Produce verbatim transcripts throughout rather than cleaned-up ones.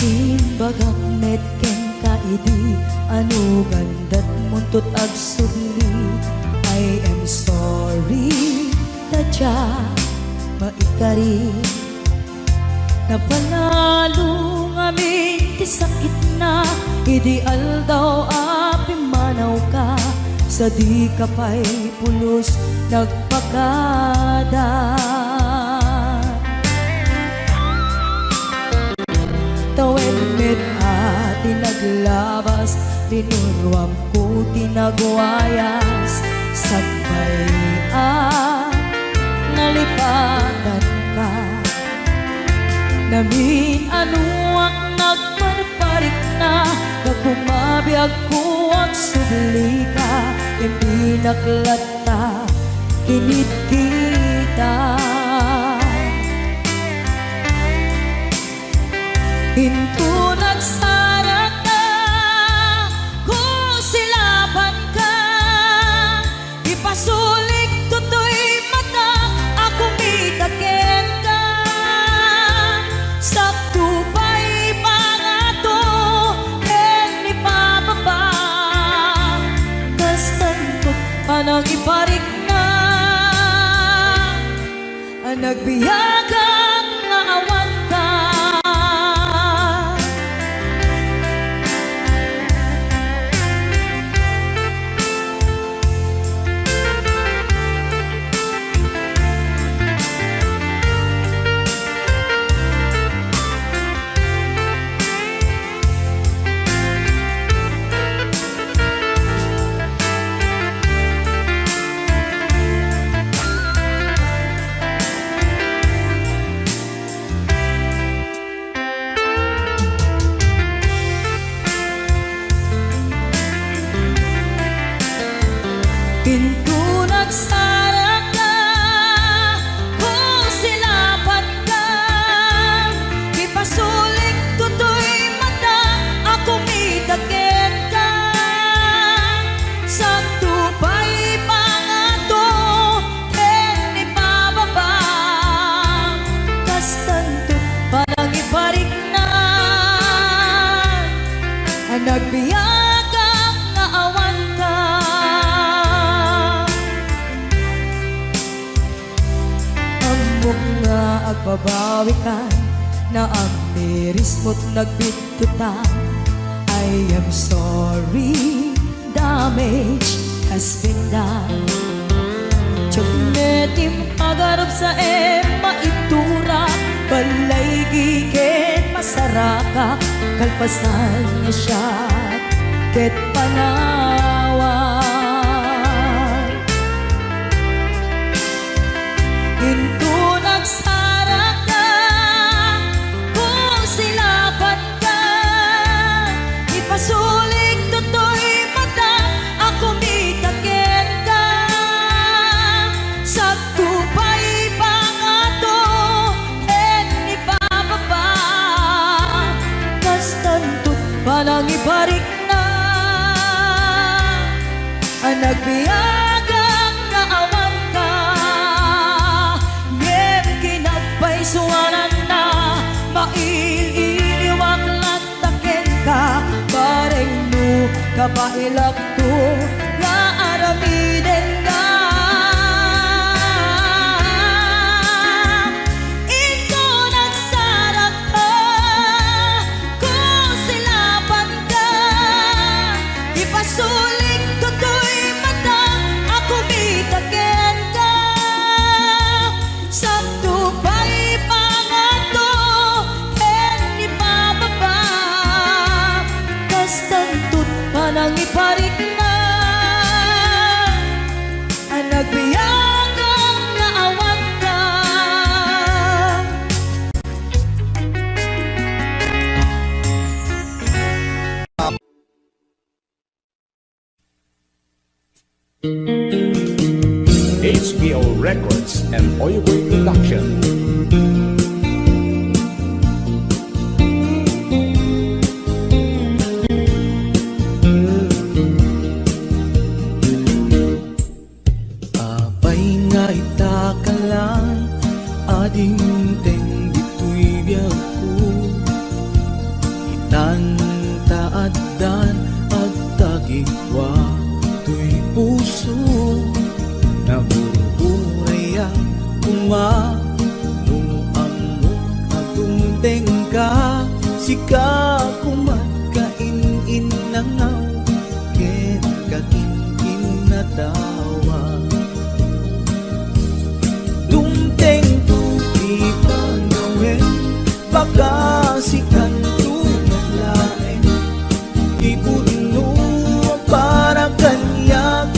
Imbagak met kenka idi anugan datmunto agsubli. I am sorry, ta diak maikari. Napanalo ngamin ti sakitna idi aldaw a pimmanawka, sadika pay pulos nagpakada. Tawen met a ti naglabas, linuruamko ti nagwayas, sakbay a nalipatanka. Namin-anoak nagparparikna, gapu mabiagko agsublika, imbinak latta kinitkita. Inton agsaraka, kusilapanka, ipasulik toy mata a kumita kenka. Sakto pay pangato ken ipababa, kastanto panangiparikna. Nagbiagak nga awanka. Inton agsaraka, kusilapanka, ipasulik toy mata a kumita kenka. Sakto pay pangato ken ipababa, kastanto panangiparikna. Nagbiagak nga awanka. Ammok nga agbabawikan, naamirismo't nagbittutan. I am sorry, damage has been done. Diak met impagarupsaem maitura, ballaygi ken masarakak, kalpasan nga siak ket panawak. Inton agsaraka, kusilapanka, ipasulik toy mata a kumita kenka. Sakto pay pangato ken ipababa, kastanto panangiparikna. Nagbiagak nga awanka, ngem kinagpaysuananna, mail-iliwak latta kenka, bareng no kabaelakto nga aramidenka. Inton agsaraka, kusilapanka, ipasulik toy mata a kumita kenka. Sakto pay pangato ken ipababa, kastanto't panangiparikna. Nagbiagak nga awanka. H P O Records and Oyoboy Production. Apay nga ita ka lang a dimteng ditoy biagko. Sika koma kain-innangaw, ken kakinkinnatawa. Dumtengto ti panawen, baka sikanto met laeng. Ti pudno a para kaniak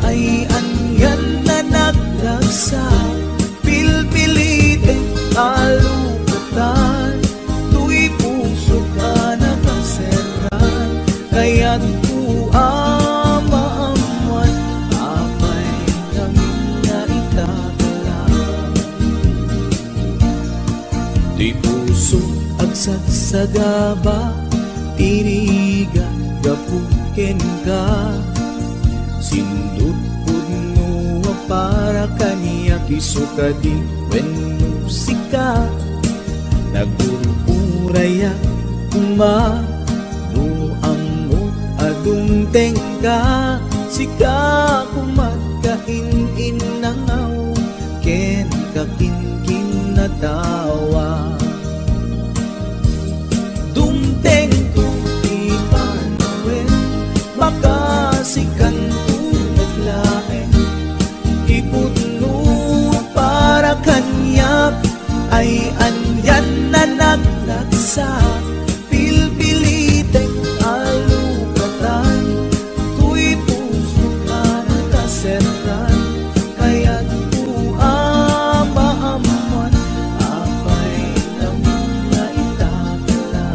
ay anian a nagragsak. Pilpilitek a lukatan, toy pusok a nakaserran. Kayatko a maammuan, apay ngamin nga itakala. Ti puso agsagsagaba, ti rigat gapu kenka. Sindut pudno a para kaniak, isu kadi wenno sika. Nagurpurayak koma no ammok a dumtengka. Sika koma kain-innangaw, ken kakinkinnatawa. Dumtengto ti panawen, baka sikanto met laeng. Ti pudno a para kaniak ay anian a nagragsak. Pilpilitek a lukatan, toy pusok a nakaserran. Kayatko a maammuan, apay ngamin nga itakala.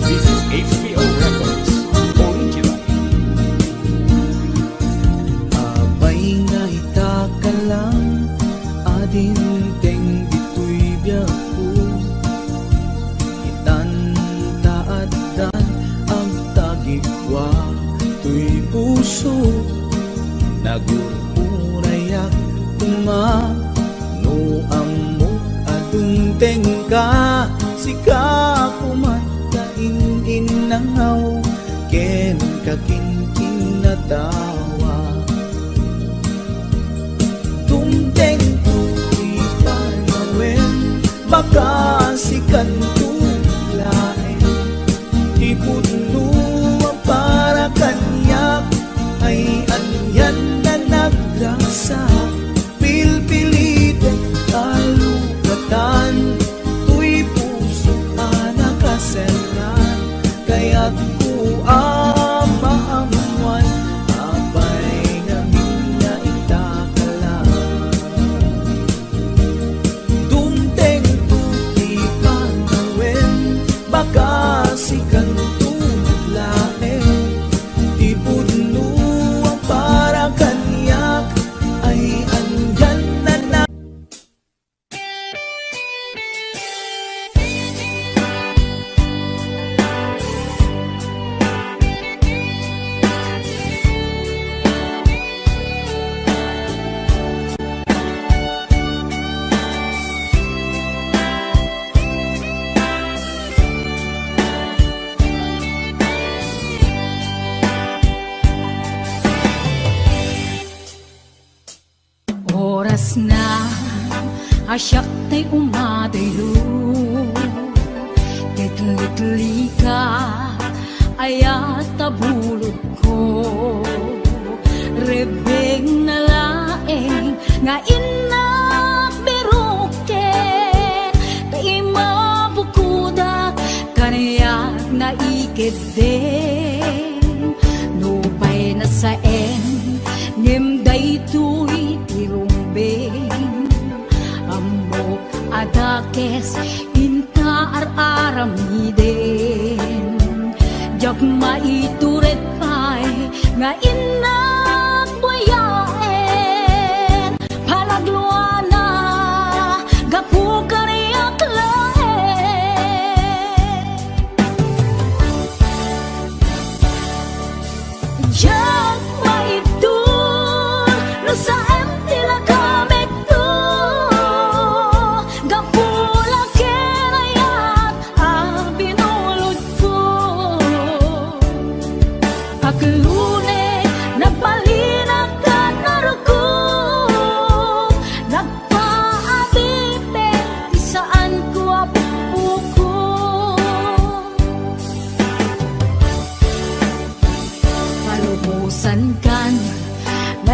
This is H P O Records, original. Apay nga itakala, adinteng ditoy biagko. Itan ta addan agtagipwa toy puso. Nagurpurayak koma no ammok a dumtengka. Sika koma kain-innangaw ken kakinkinnatawa. Dumtengto ti panawen, baka sikanto laeng. Ti pudno a para kaniak ay anian a nagragsak. Pilpilitek a lukatan, toy pusok a nakaserran. Kayatko a maammuan, apay ngamin nga itakala. Dumtengto ti panawen, baka sikanto met laeng. Ti pudno a para kaniak ay anian a na- Orasna a siak ti umataylo, ket liklika, ayat a bulodko. Rebbengna laeng nga innak biroken, ta imabukodak kaniak naikeddeng. Nupay nasaen, ngem daytoy ti rumbeng. Ammok a dakes inta ar-aramiden. Diak maitured pay nga innak buyaen. Palagluana, gapu kaniak laeng.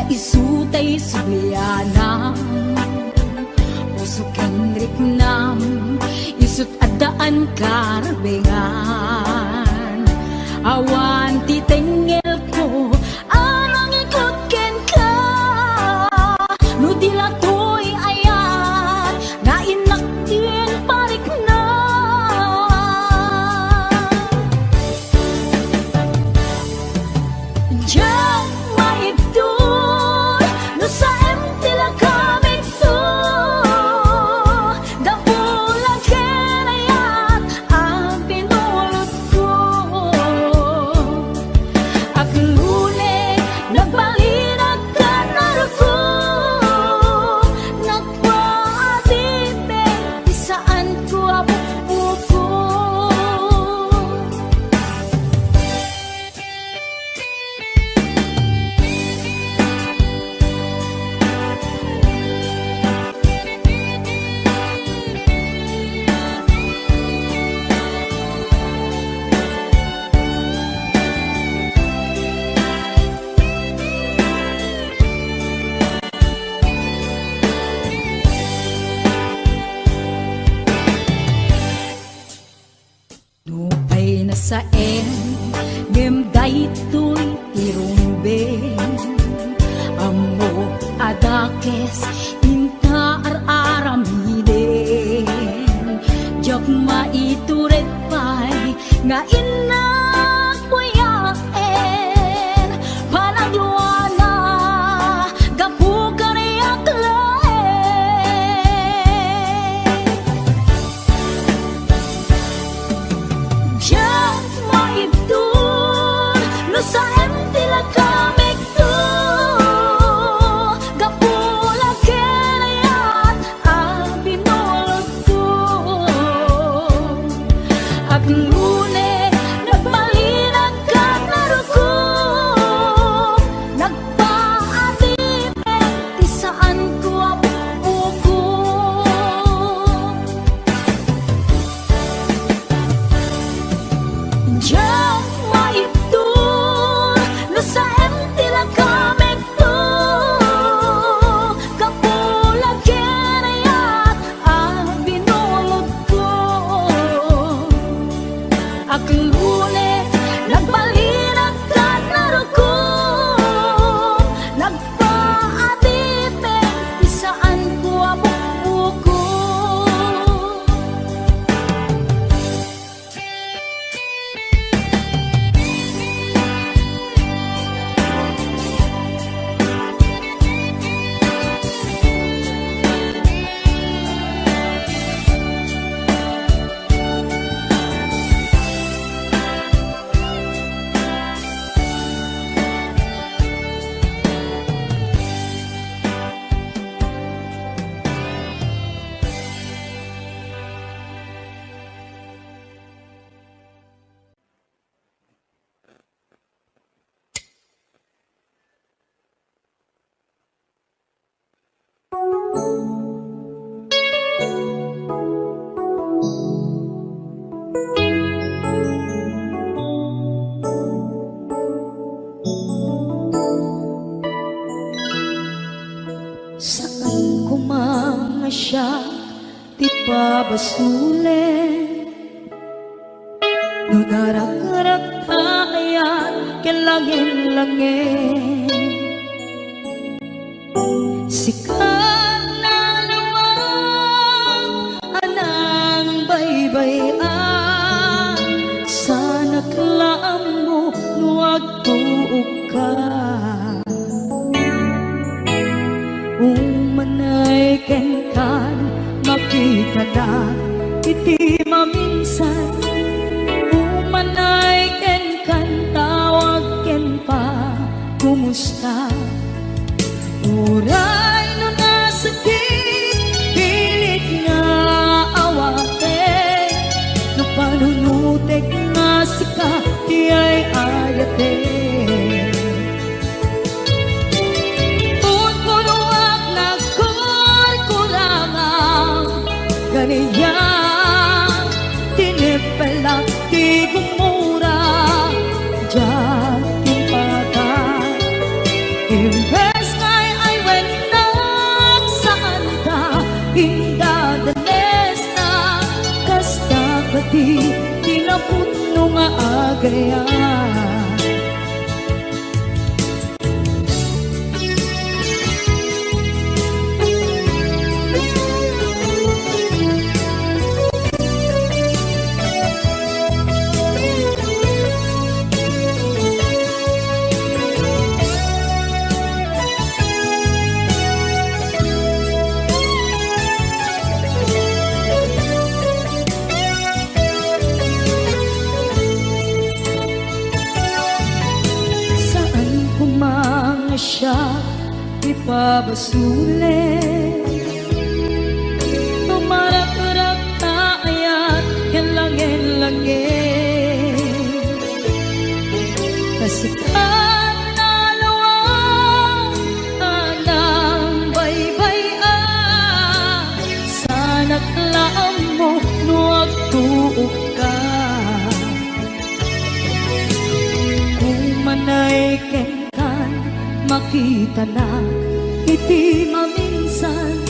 Isu tay sublianam, puso ken riknam, isut' addaan karbengan. Awan ti tengngelko a nangikut kenka, no di la toy ayat nga innak ti pariknam. Diak maibtur no saem ti lagamikto, gapu la ken ayat a binulotko. Aglune, nagbalinak ken naruko, nagpaadipek ti saanko a bukbukor. Nupay nasaen, ngem daytoy ti rumbeng. Ammok a dakes inta ar-aramiden. Diak maitured pay nga innak buyaen. Panagluana, gapu kaniak laeng. Diak maibtur no saem ti lagamikto, gapu la ken ayat a binulotko. Aglune, nagbalinak ken naruko, nagpaadipek ti saanko a bukbukor. Diak maibtur no saem ti lagamikto, gapu la ken ayat a binulotko. Aglune, nagbalinak ken naruko, nagpaadipek ti saanko a bukbukor. Saan koma nga siak ti pabasolen. No narakrak ta ayan ken langin-langin, sika nalawag a nangbaybay-an, saanak la ammo no agtuokka. Umanay kenkan, makitanak iti maminsan. Umanay kenkan, tawag ken pa, kumusta? Uray no nasakit, pilit nga awatek, no panunotek nga sika ti ay-ayatek. Punpunoak nagkurkurangan, ganian, tinippelak ti gumura, diak impatay. Imbes ti napudno nga agayat. Saan koma nga siak ipabasol. Tumarakrak ta ayat ken langit-langit. Kasikan a lawag a nangbaybay-a, saanak la ammo no agtuokka. Umanay kenkan, makitanak iti maminsan.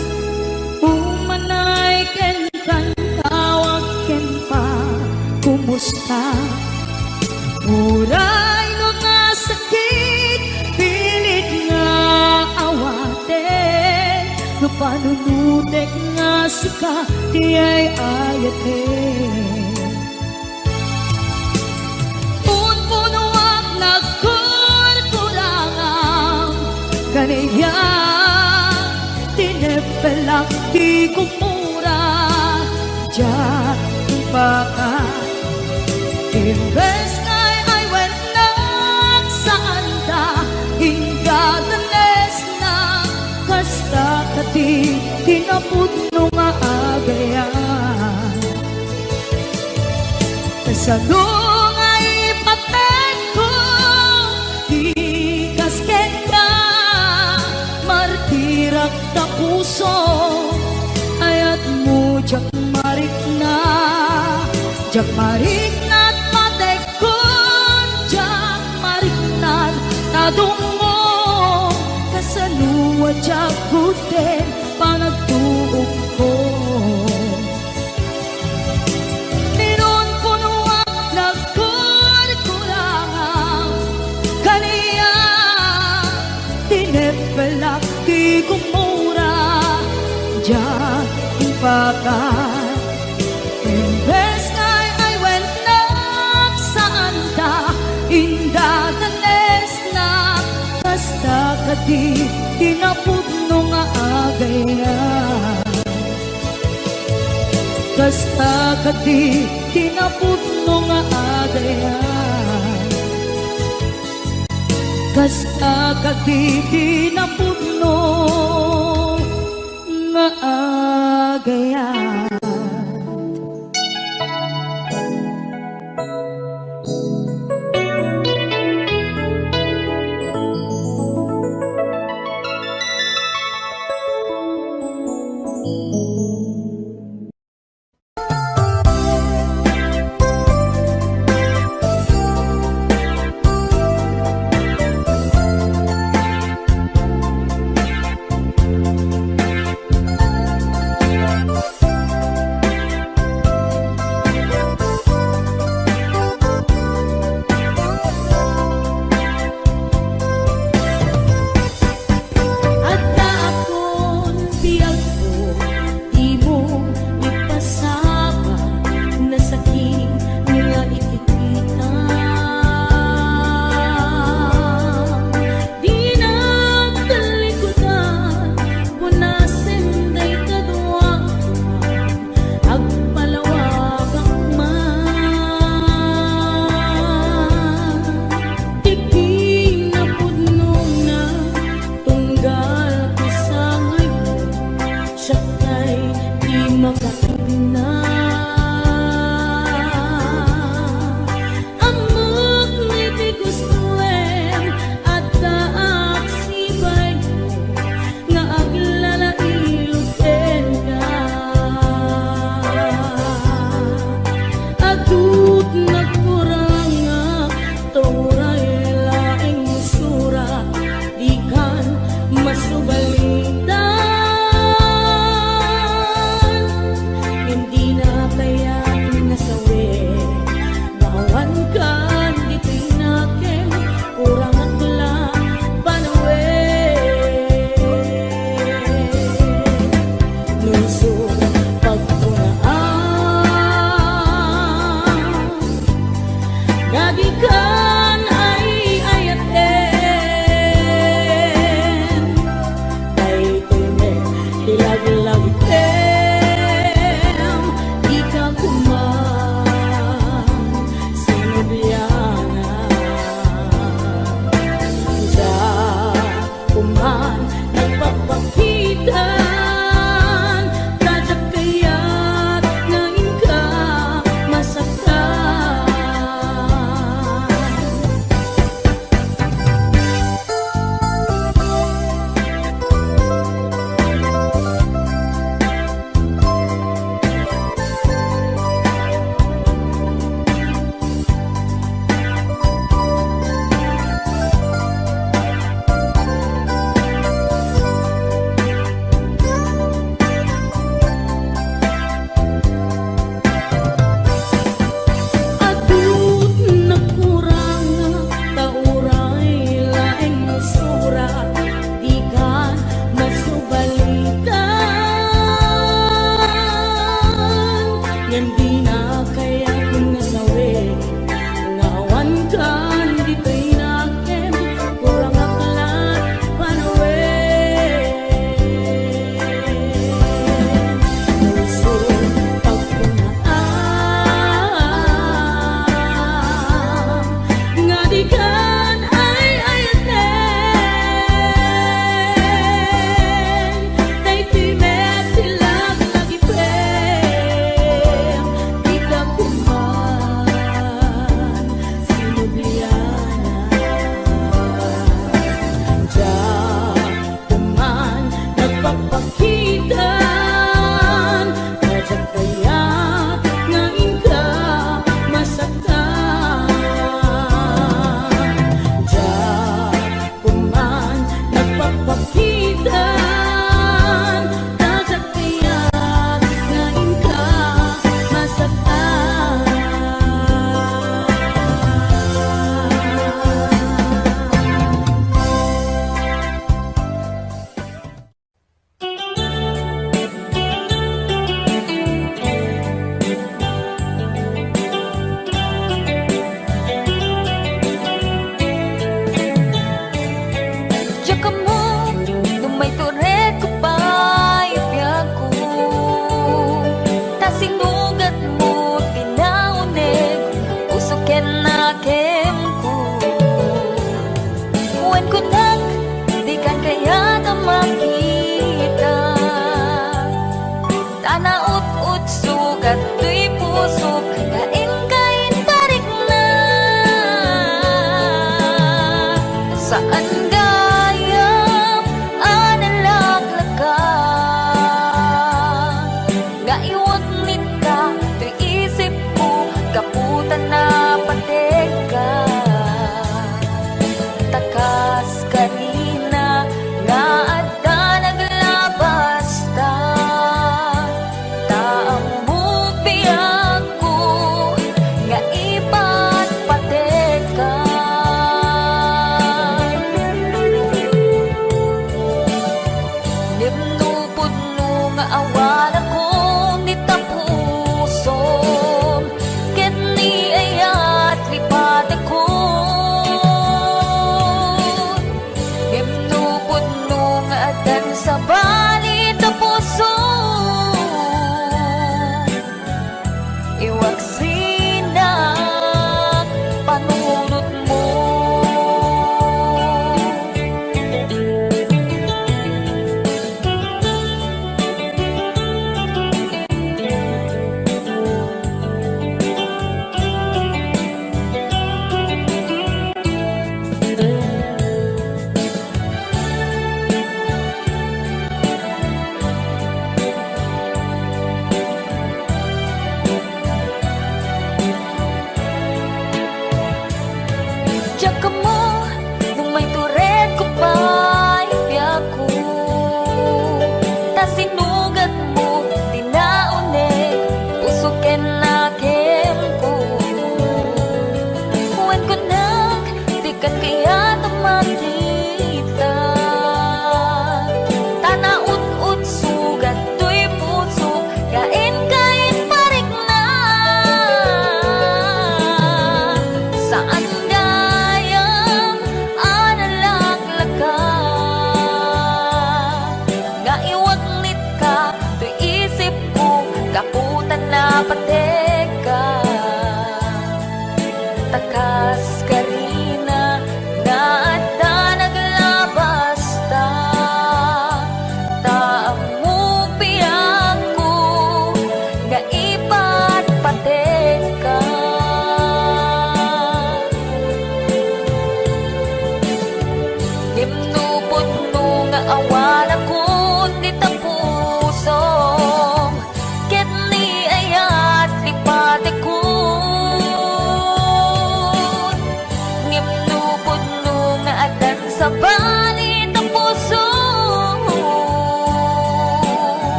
Umanay kenkan, tawag ken pa, kumusta? Uray no nga sakit, pilit nga awaten, no panunotek nga sika ti ay-ayaten. Punpunoak nagkurkurangam, kaniak tinepelak ti gumura, diak impaka. Imbes nga ay-awatennak, saanda, indadanesna, kasta kadi ti napudno nga agayat. Kasano nga ipatekko ti kas kenka, martirak ta puso, ayatmo diak marikna, diak marikna patekkon, diak marikna ta dummo, kasano a diak gudden panagtuokko. Pinunpunoak nagkurkurangam, kaniak tinepelak ti gumura, diak impaka. Imbes nga ay-awatennak, saanda, indadanesna, kasta kadi ti napudno nga agayat. Kasta kadi ti napudno nga agayat. Kasta kadi ti napudno nga agayat.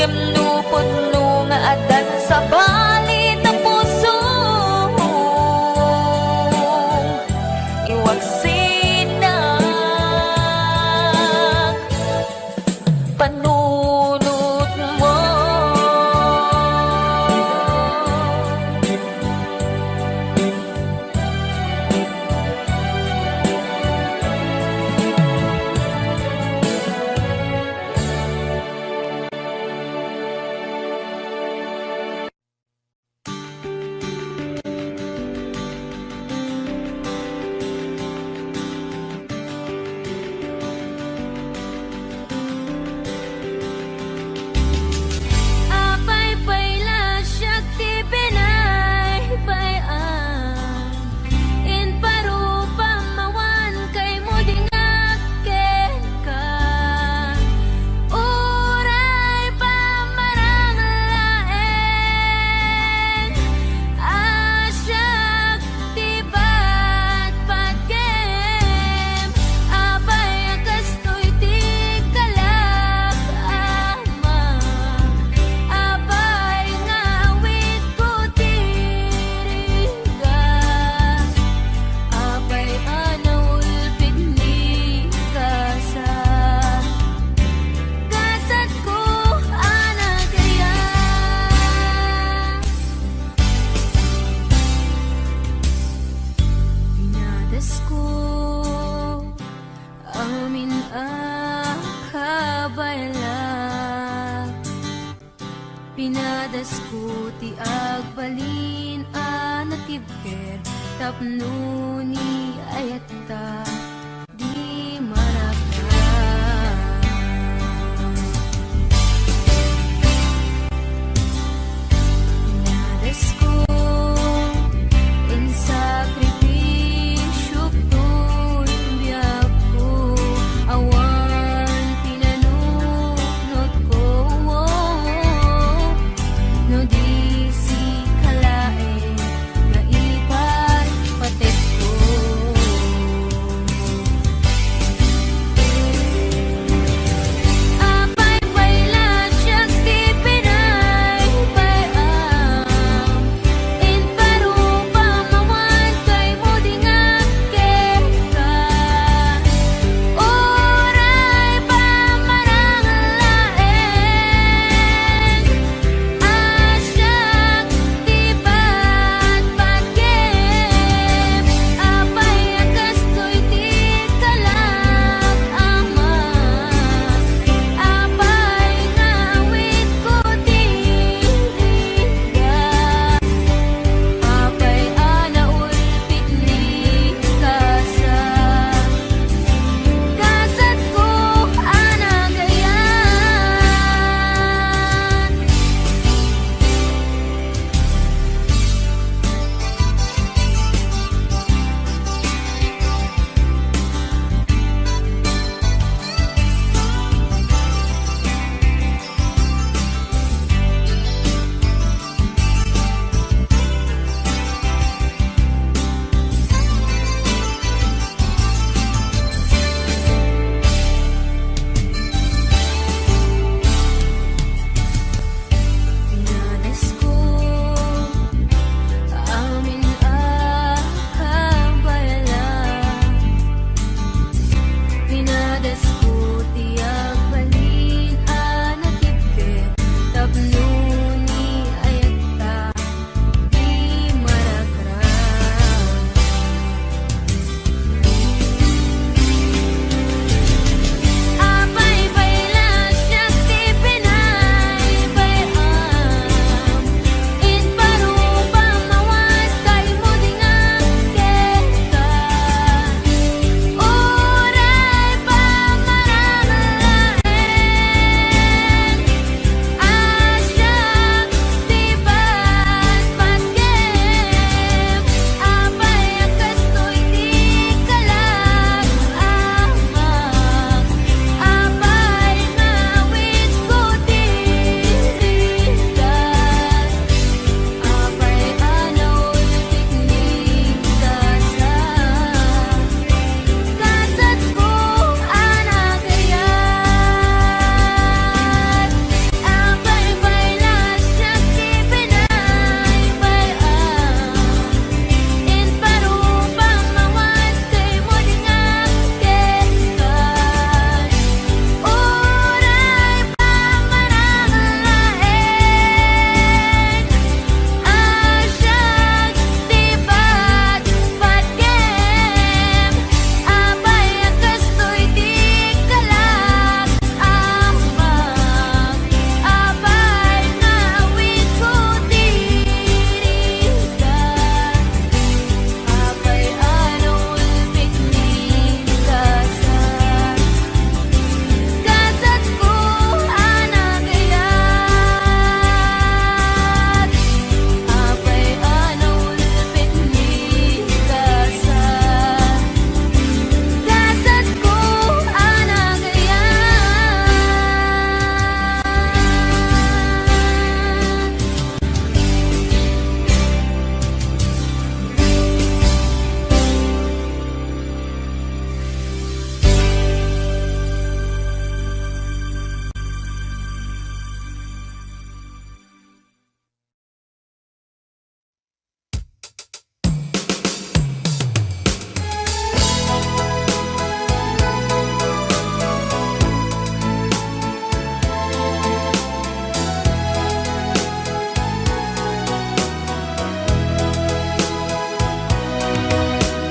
Tapno pudno nga addan sabali ta pusong iwagsinak panunotmo. Apay pay la siak ti binaybay-an? Imparupam awan kaymo dingag kenka. Uray pamarang laeng a siak ti patpatgem. Apay a kastoy ti kalak, Ama? Apay nga awidko ti rigat? Apay a naulpit ni kasa? Kasatko a nagayat. Pinadasko amin a kabaelak. Pinadasko ti agbalin a natibker tapno ni ayatta di maragsak. Pinadasko, insakripisyok toy biagko, awan pinanunotko, no di sika laeng nga iparpatekko.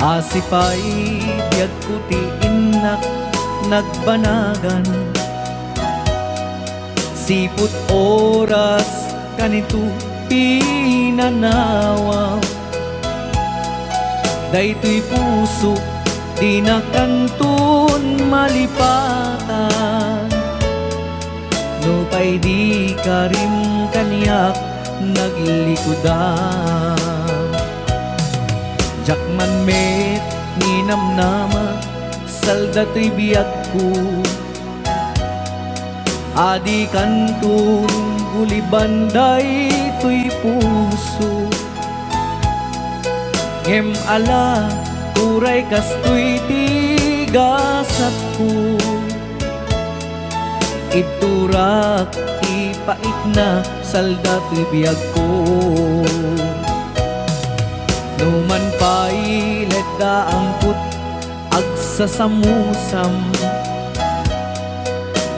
Asipay biagko ti innak nagbanagan, sipud oras kanito pinanawa. Daytoy puso dina kanton malipatan. Nupay di karim kaniak naglikudan. Diak man met ninamnama, salda toy biagko. Adi kanton guliban daytoy puso. Ngem ala, uray kastoy ti gasatko. Ibturak ti paitna, salda toy biagko. Numan pay ledda angkot agsasamusam,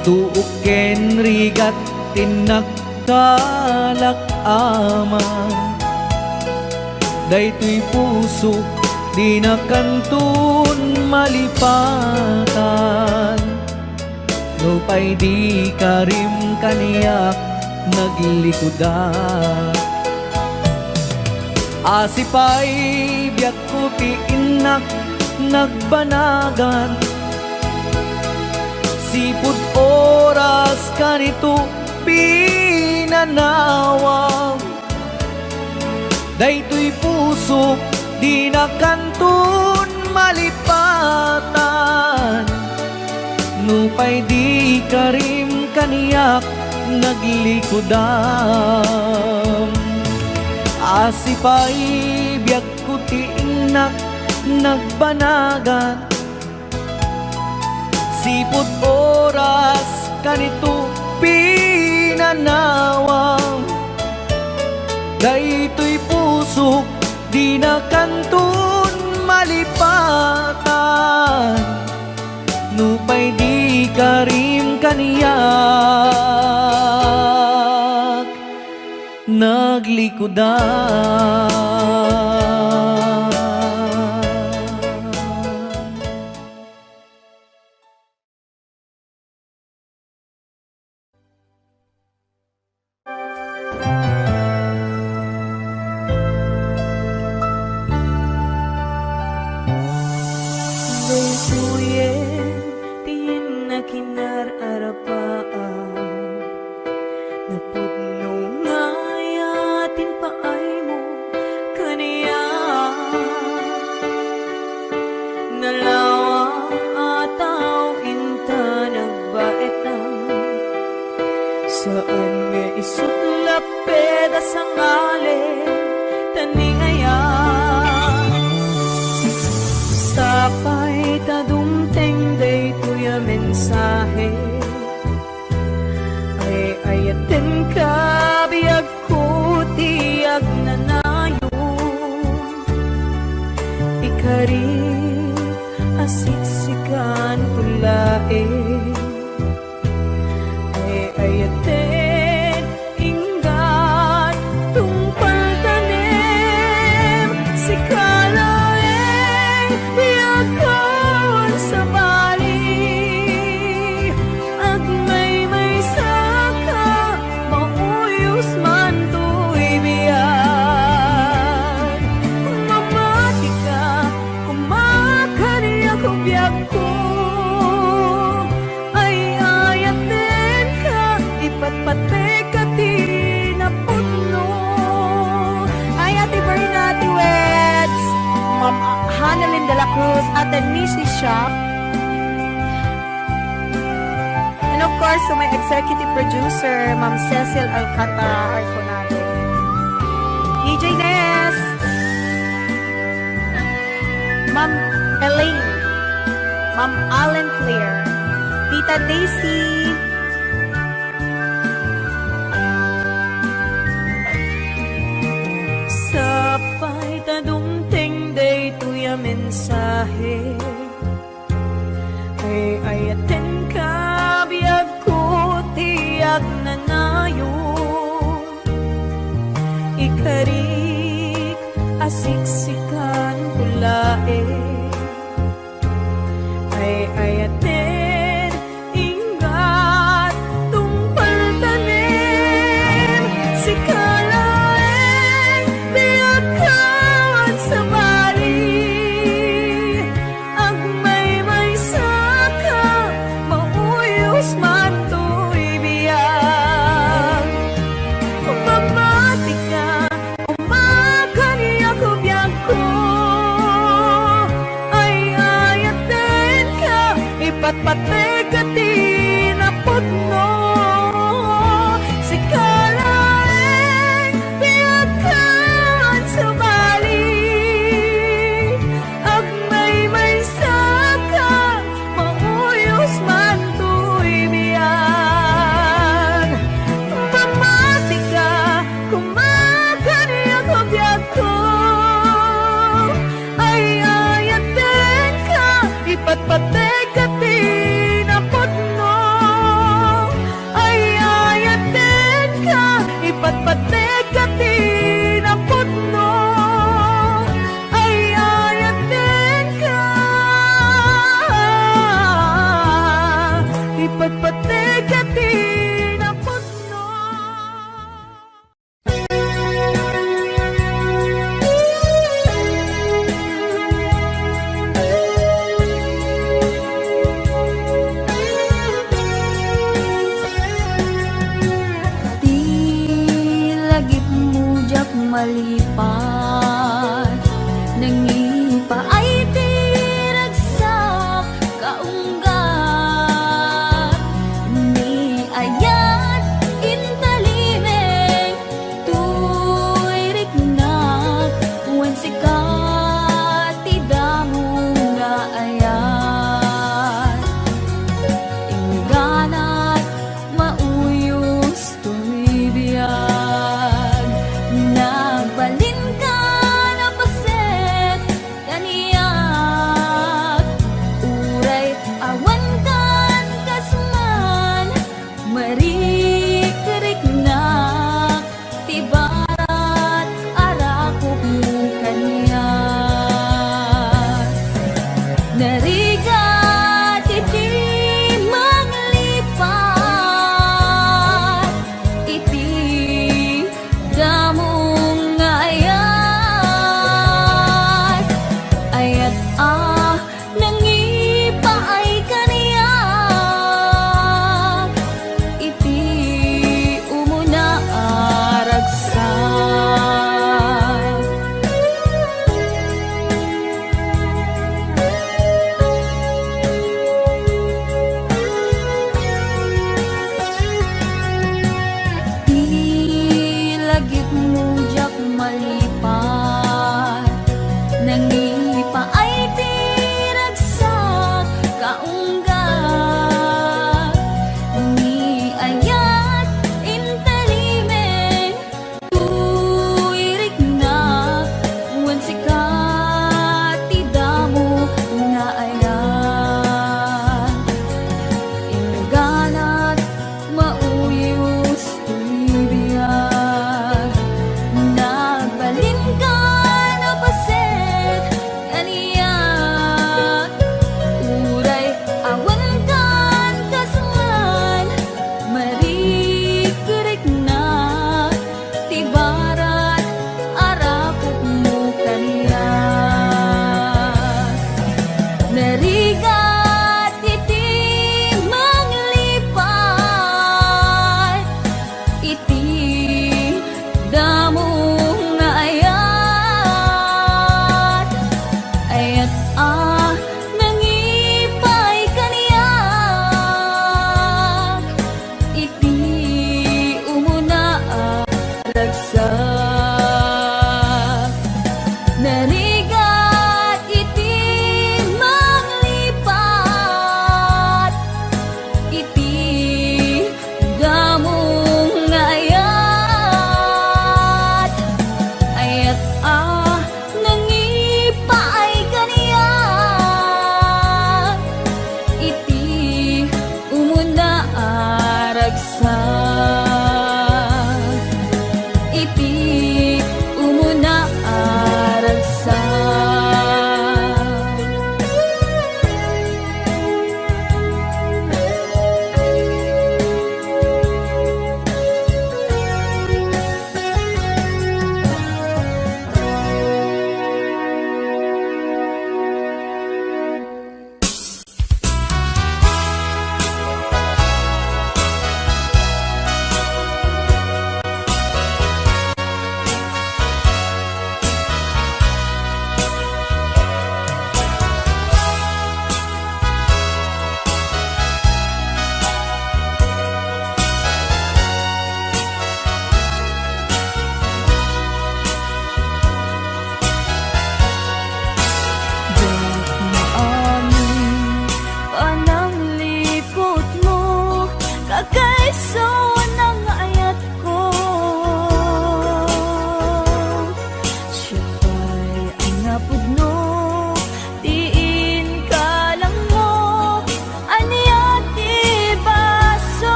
tuok ken rigat ti nagkalak-aman. Daytoy puso dina kanton malipatan. Nupay di karim kaniak naglikudan. Asipay biagko ti innak nagbanagan, sipud oras kanito pinanawa. Daytoy pusok dina kanton malipatan, nupay di karim kaniak naglikudan. Asipay biagko ti innak nagbanagan, sipud oras kanito pinanawa. Daytoy pusok dina kanton malipatan, nupay di karim kaniak naglikudan. Daytoyen ti nakinar-arapaam. Napudno nga ayaten paaymo kaniak. Nalawa a tao inta nagbaetan. Saan nga isut laped a sangalen ta ni aya. Sapay ta dumteng daytoy a mensahe. Ay-ayatenka, biagko ti agnanayon. Ikarik a siksikan ko laeng. Ay-ayaten inggad tungpal tanem, sika laeng biagkon sabali. Agmaymaysaka, mauyos man toy biag. Mamatika, kumakariak biagko. Ay-ayatenka, ipatpateka ti napudno. Ay, Ate Berna, Ate Weds, Ma'am Hanalyn de la Cruz, Ate Missy Shop. And of course, to my executive producer, Ma'am Cecil Alcantara Arconado. D J Ness. Ma'am Elaine, Ma'am Allen Claire, Tita Daisy. Sapay ta dumteng daytoy a mensahe. Ay-ayatenka, biagko ti agnanayon. Ikarik a siksikan ko laeng. Pateka ti napudno, ay-ayatenka. Ipatpateka ti napudno. Ti lagipmo diak malipat, nangipaay ti ragsak kaunggat. Ni ayat intalimeng, toy riknak, wen sika ti damo nga ayat. Ingganat mauyos toy biag, nagbalinka a paset kaniak, uray awankan kas man, marikriknak ti barat a rakopmo kaniak. Narigat iti manglipat iti damo nga ayat. Ayat a nangipaay kaniak iti umuna a ragsak. Ti lagipmo diak malipat, nangipaay ti ragsak kaunggat. Ni ayat intalimeng, toy riknak, wen sika ti damo nga ayat. Ingganat mauyos toy biag, nagbalinka a paset kaniak, uray awankan kas man, marikriknak ti barat a rakopmo kaniak. Narigat iti manglipat iti damo nga ayat. Ayat a nangipaay kaniak iti umuna a ragsak. Narigat iti manglipat iti damo nga ayat.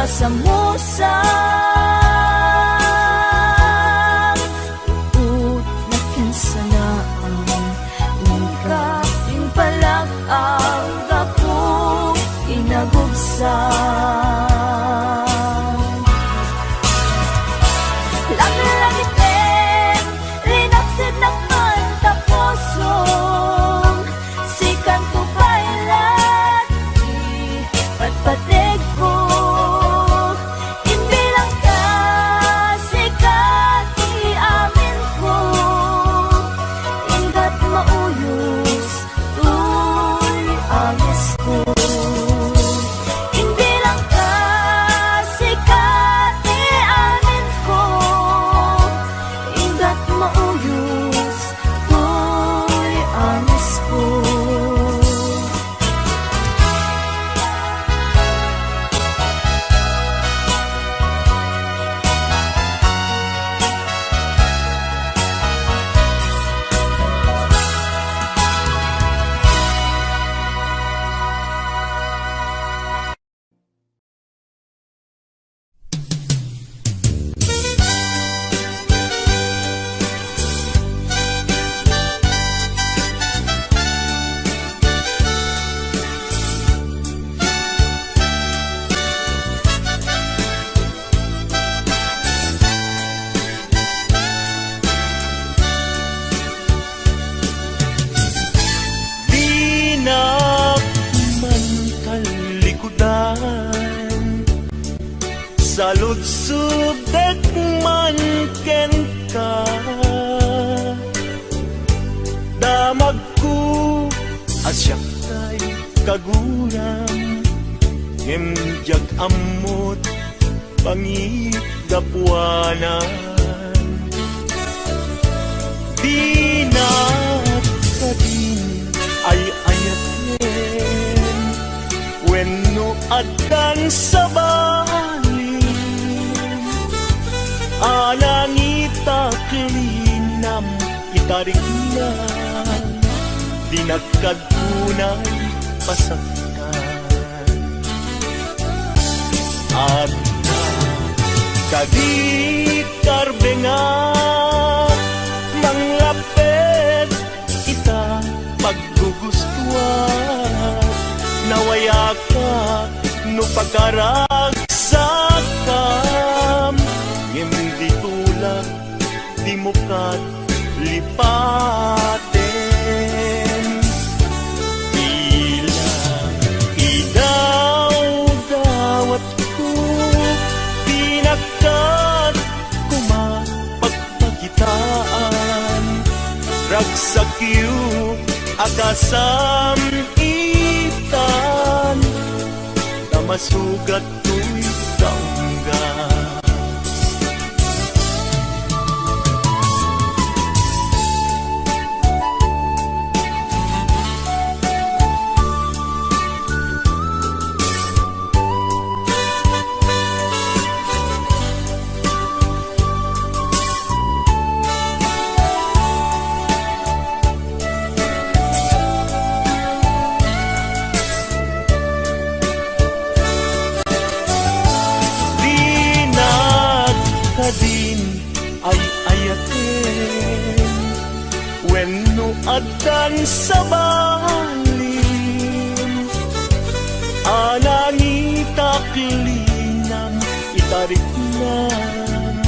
Samusam, uot nakinsanaam, ika impalak-am gapu inagubsam. Laglagipem, linapsitnak man ta pusom, sikanto pay la ti patpategko. Imbilangka, sika ti aminko, inggat mauyos toy angesko. Imbilangka, sika ti aminko, inggat mauyos toy angesko. Dinak man talikudan, saludsodek man kenka. Damagko a siak tay kaguram, ngem diak ammot panggapuanan. Dinak kadin ay-ayaten wenno addan sa balin a nangitak linam ita riknam, dinak kad unay pasaktan. Adda kadi karbengak, manglapped ita paggugustuak, nawayaka no pagaragsakam, ngem di tulak dimo kat lipaten. Ila idawdawatko, dinak kat koma pagpakitaan, ragsakyo a kasam-itan, ta masugat toy kaungga. Dinak kadin ay-ayaten wenno addan sa balin a nangitak linam ita riknam,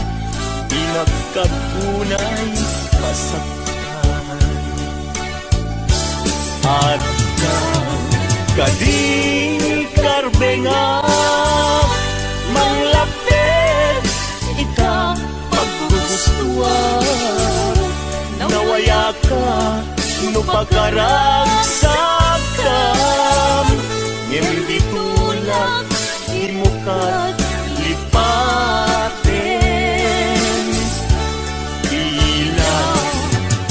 dinak kad unay masaktan. Adda kadi karbengak, manglapped ita paggugustuak, nawayaka no pagaragsakam, ngem di tulak dimo kat lipaten. Ila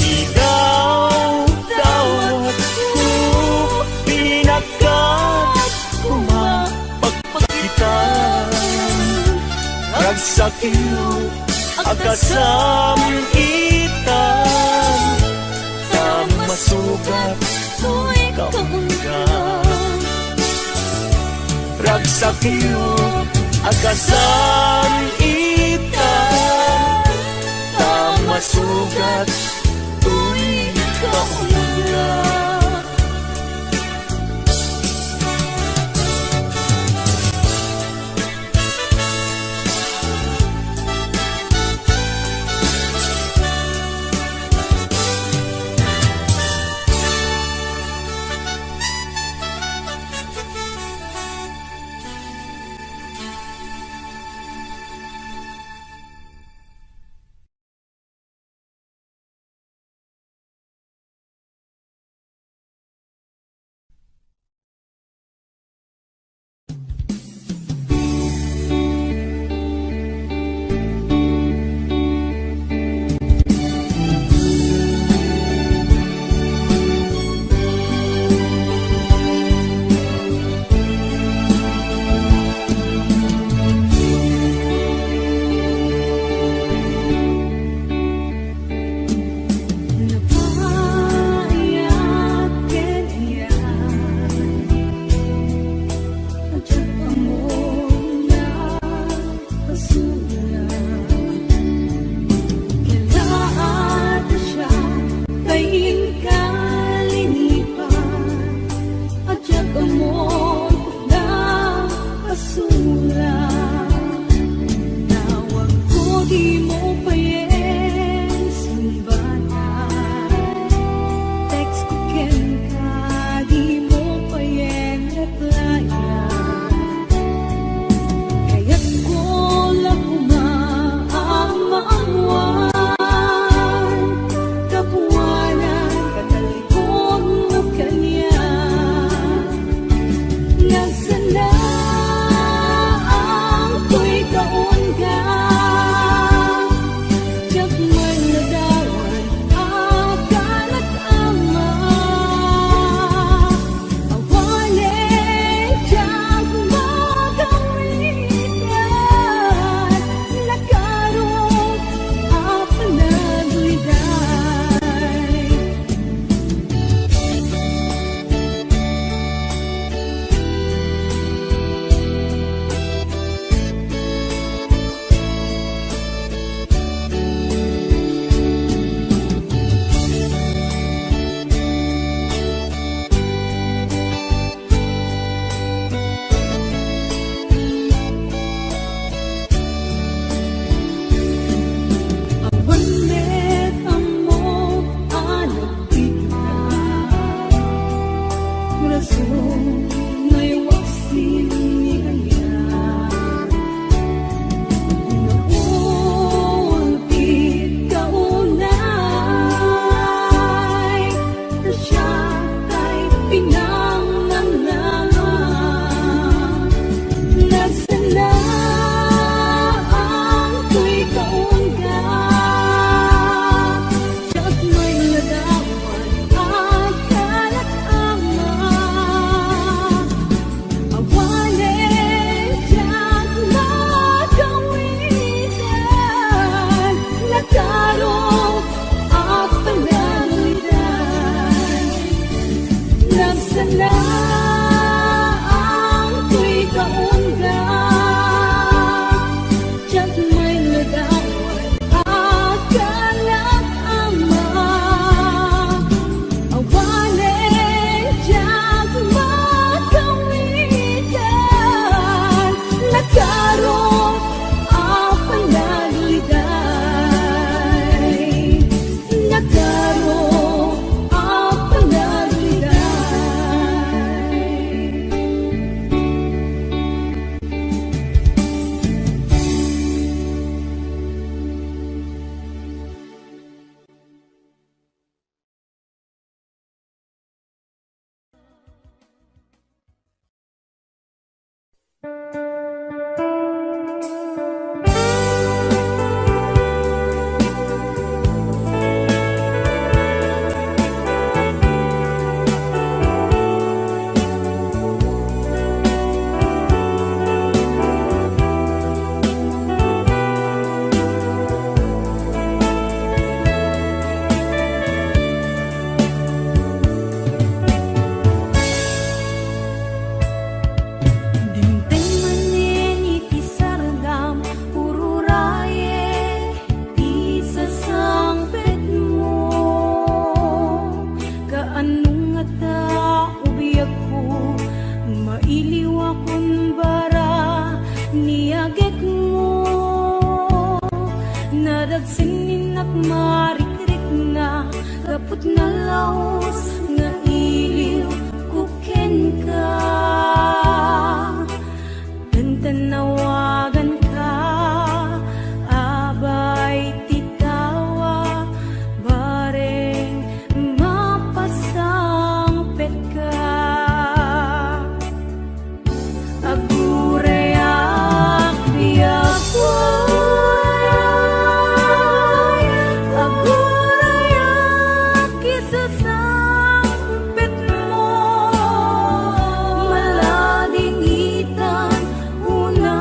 idawdawatko, dinak kat koma pagpakitaan, ragsakyo a kasam-itan, ta masugat toy kaungga. Ragsakyo Akasan ita, ta masugat toy kauna. Text ko kenka, dimo payen replyan. Kayatko la koma a maammoan, gapuanan ta tallikongmo kaniak. Nagsanaang toy kaunga, diak man nadawan a kanak ama. Awanen diak makawitan, nakaro a panaguyday. Awan met ammo a nagpigna, rason nga iwaksin ni kaniak. Naulpit kaunay, ta siak tay pinangnamnama. Nagsanaang toy kaunga, diak man nadawan a kanak ama. Awanen diak makawitan, nakaro a panaguyday. Nagsanaang toy kaunga, diak man nadawan a kanak ama. Awanen diak makawitan, nakaro a panaguyday. Nakaro a panaguyday. Ni agekmo, nadagsen ni nakmarikrikna, gapu ta nalaus nga iliwko kenka. Ken ta nawaganka, abay ti tawa, bareng mapasangpetka. Agurayak biag, agurayak isasangpetmo, maladingitan, una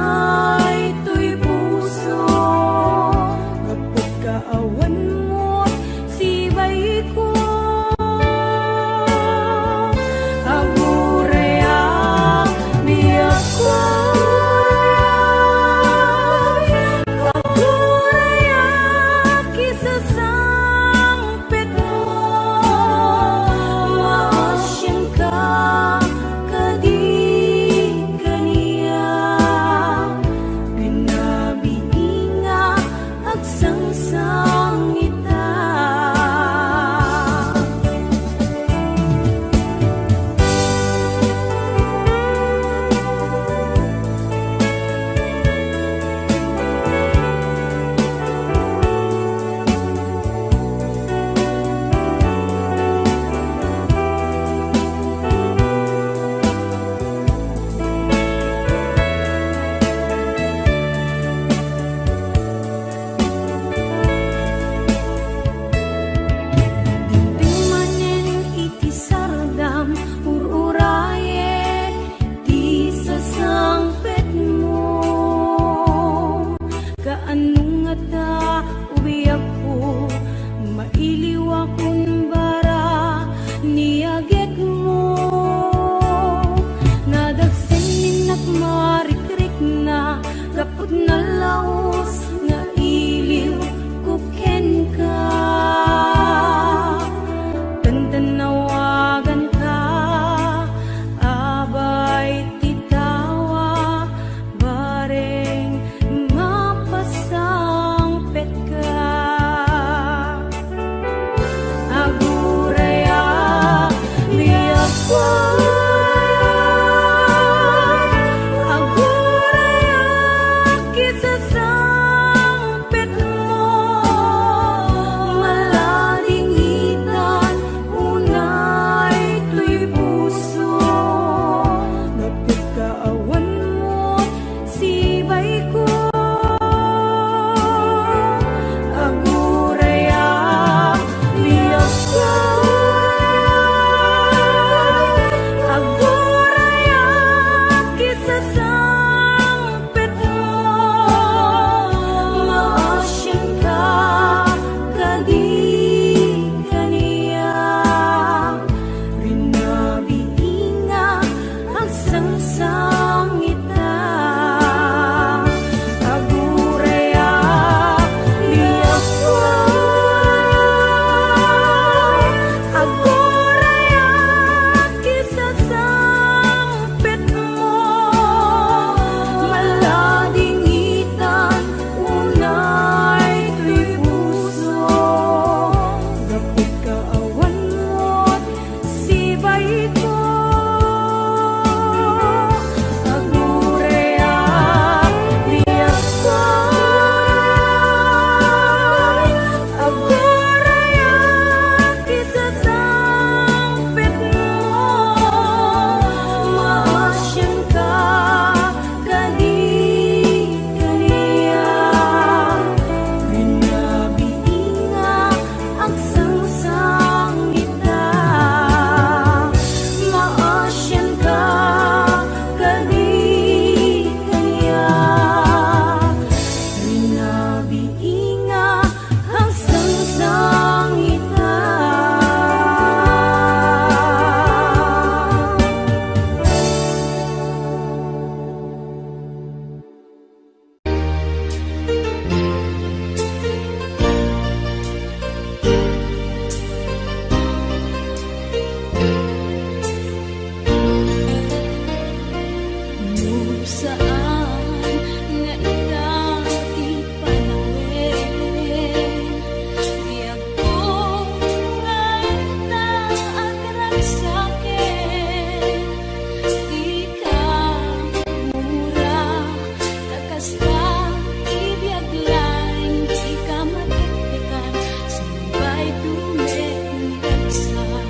Basta ti biag laeng dika matektekan, sumpay tumengngegsak.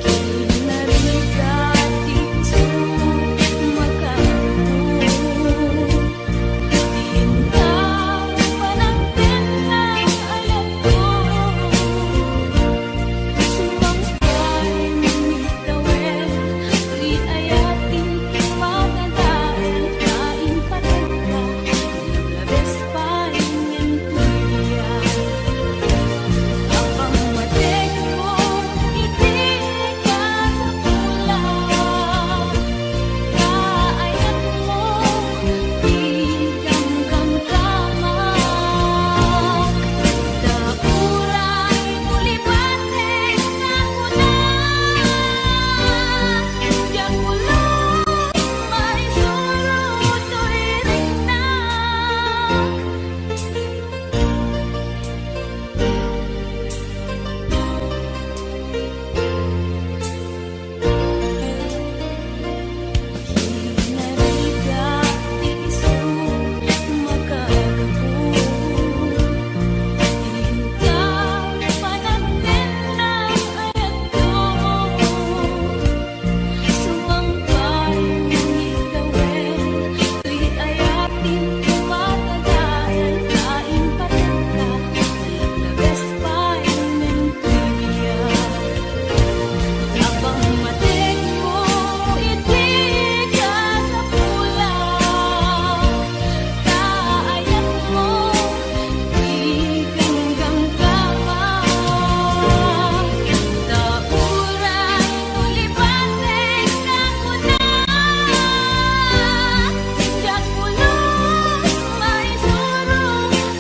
Kinarigat ti isu makarupo. Inta panagtenna a lagko. Sumangpay mangitawen, riayatin ti matadael ta impateg ka, labes pay ngem tuya. Apang matekmo iti kasapulan, kaayatmo ti gamgamgamak. Ta uray ulibatek nga kuna, diak pulos maisuro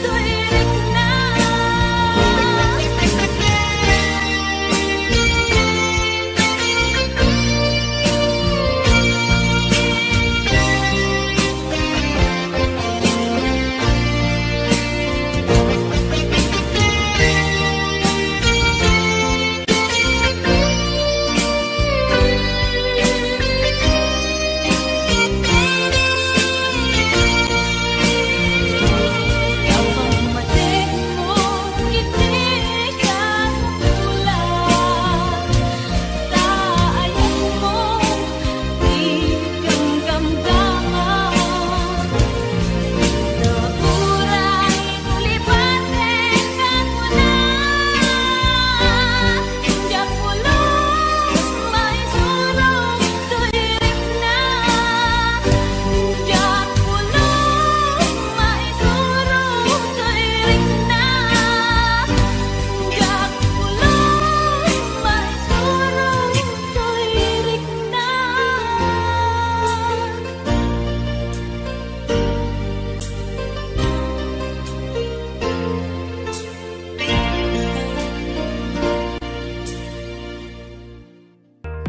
toy rikna. Apang matekmo iti kasapulan, kaayatmo ti gamgamgamak. Ta uray ulibatek nga kuna, diak pulos maisuro toy rikna.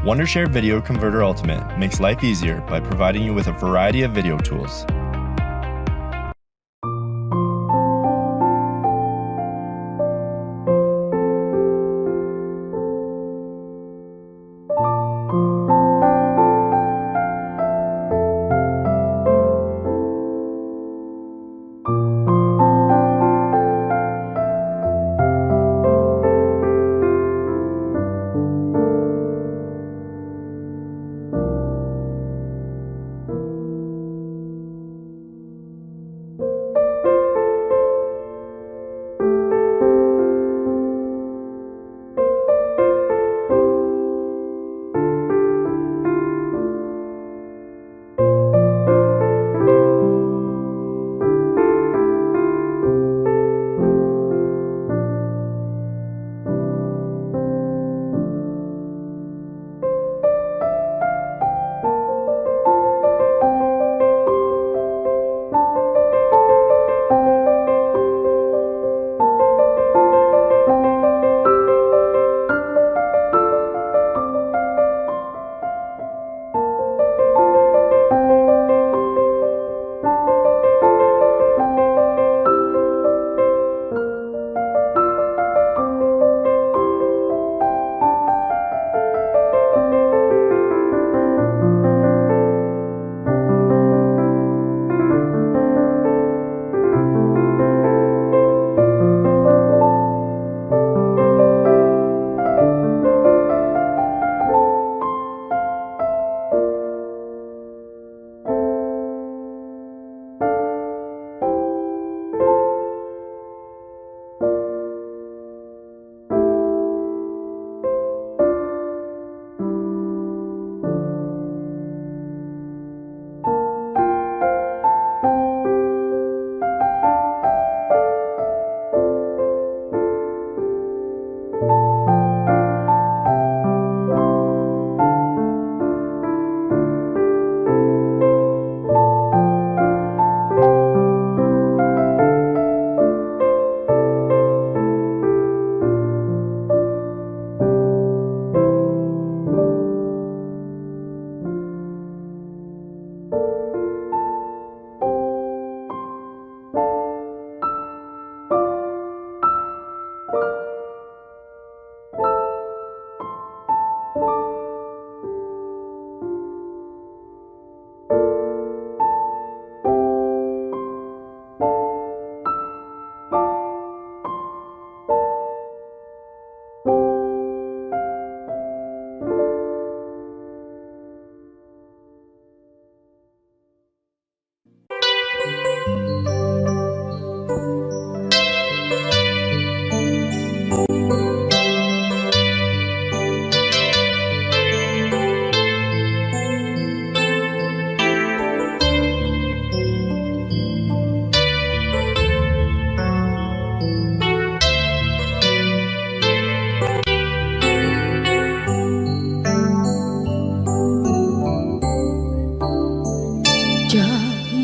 Wondershare Video Converter Ultimate makes life easier by providing you with a variety of video tools.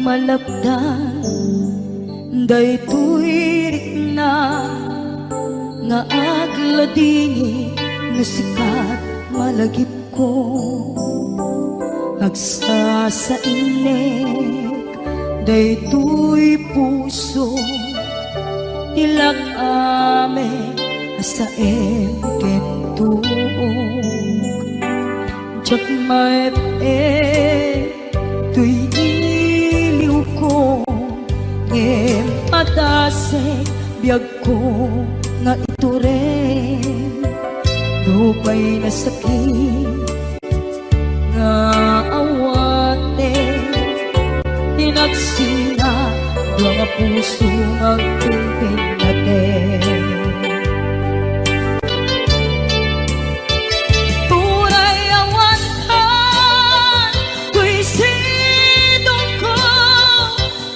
Malapdan daytoy rikna nga agladingit no sika malagipko. Agsasainnek daytoy puso, ti lak-amek a saem ken tuok. Diak maep-ep toy iliwko, ngem padasek biagko nga itureng. Nupay nasakit nga awaten, ti nagsina dua nga puso nga agpinpinnaten. Uray awankan toy sidongko,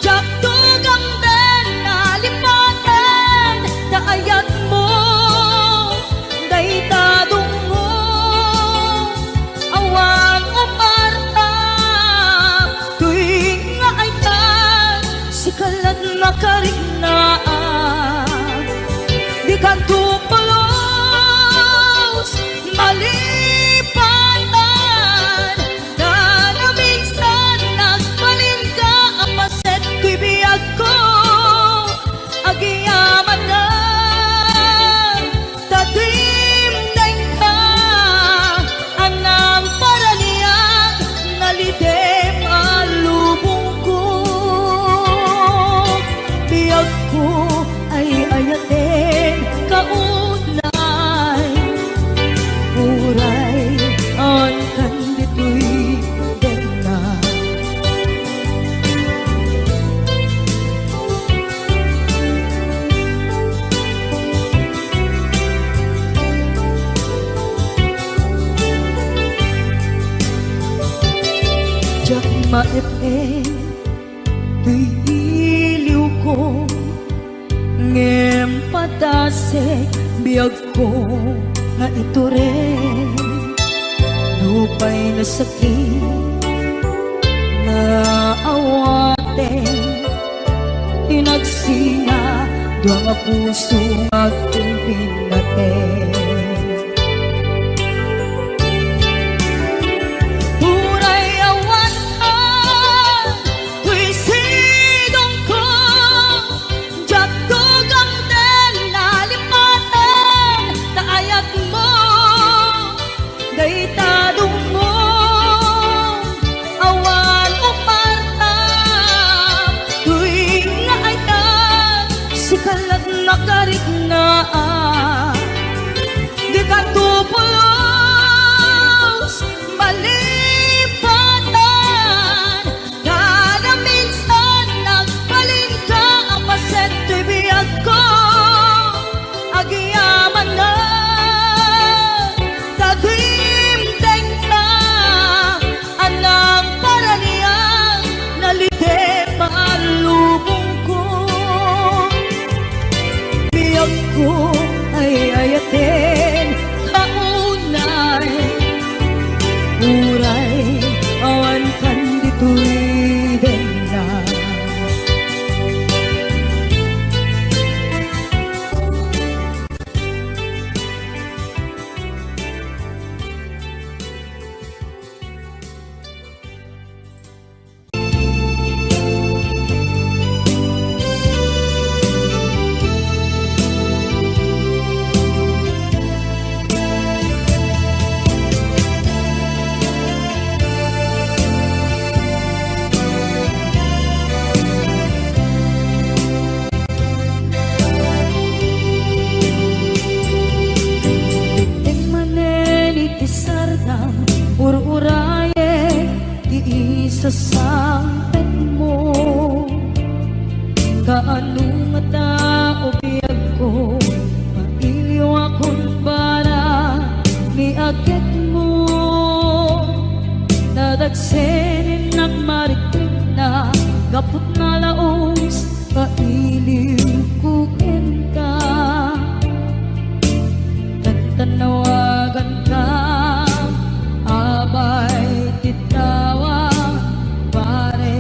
diak tugamden a lipaten ta ayatmo dayta dungngo. Awan uparta toy nga aykan, sika lat makariknaak. Dikanto pulos malipatan, ta naminsan nagbalinka a paset toy biagko. Agyamanak ta dimdengka, a nangparaniag, nalidem a lubongko. Biagko ay ayaten kaunay, uray awan kan ditoy denna. Diak maep-ep toy iliwko, ngem padasek biagko nga itureng. Nupay nasakit nga awaten, ti nagsina dua nga puso nga agpinpinnaten. Uray awan toy sidongko, diak tugamden a lipaten ta ayatmo dayta dungngo. Awan uparta toy nga aykan, sika lat makariknaak. Dikanto pulos malipatan, kada minsan nagbalinka a paset toy biagko. Agyamanak ta dimdengka, a nangparaniag, nalidem a lubongko. Biagko ay ayaten kaunay, uray awan kan ditoy denna. Immanen iti sardam, ur-urayen ti isasangpetmo. Kaano ngata, o biagko, mailiwakon para ni agekmo. Nadagsen innak marikna, gapu ta nalaus kailiwko kenka. Tantanawaganka, abay ti tawag, pare,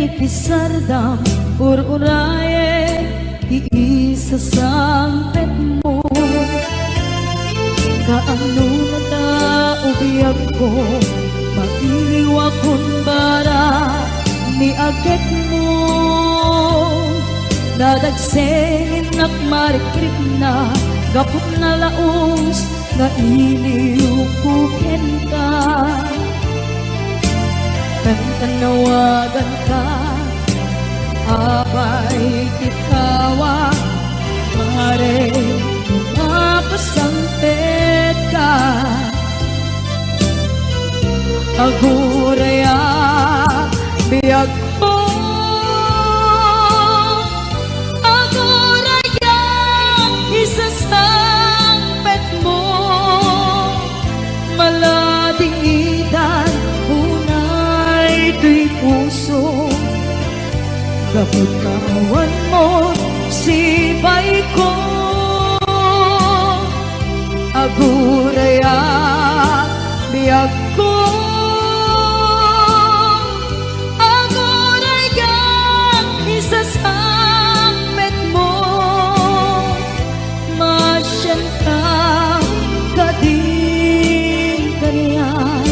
ti sardam, ur-urayen ti isasangpetmo. Kaano ta o biagko, mailiwakon bara ni agekmo. Nadagsennak marikrikna, gapu nalaus nga iliwko kenka. Tantanawaganka, abay, ti tawag, mare, mapasangpetka. Agurayak, biagko, agurayak, isasangpetmo. Maladingitan unay toy puso, gapu ta awan mo sibayko. Agurayak, biagko, agurayak, isasangpetmo. Masianka kadin kaniak,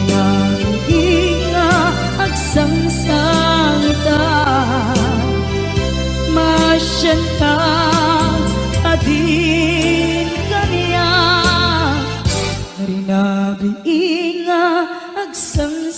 nanging nga agsangsangita. Masianka kadin kaniak, rinabii nga agsang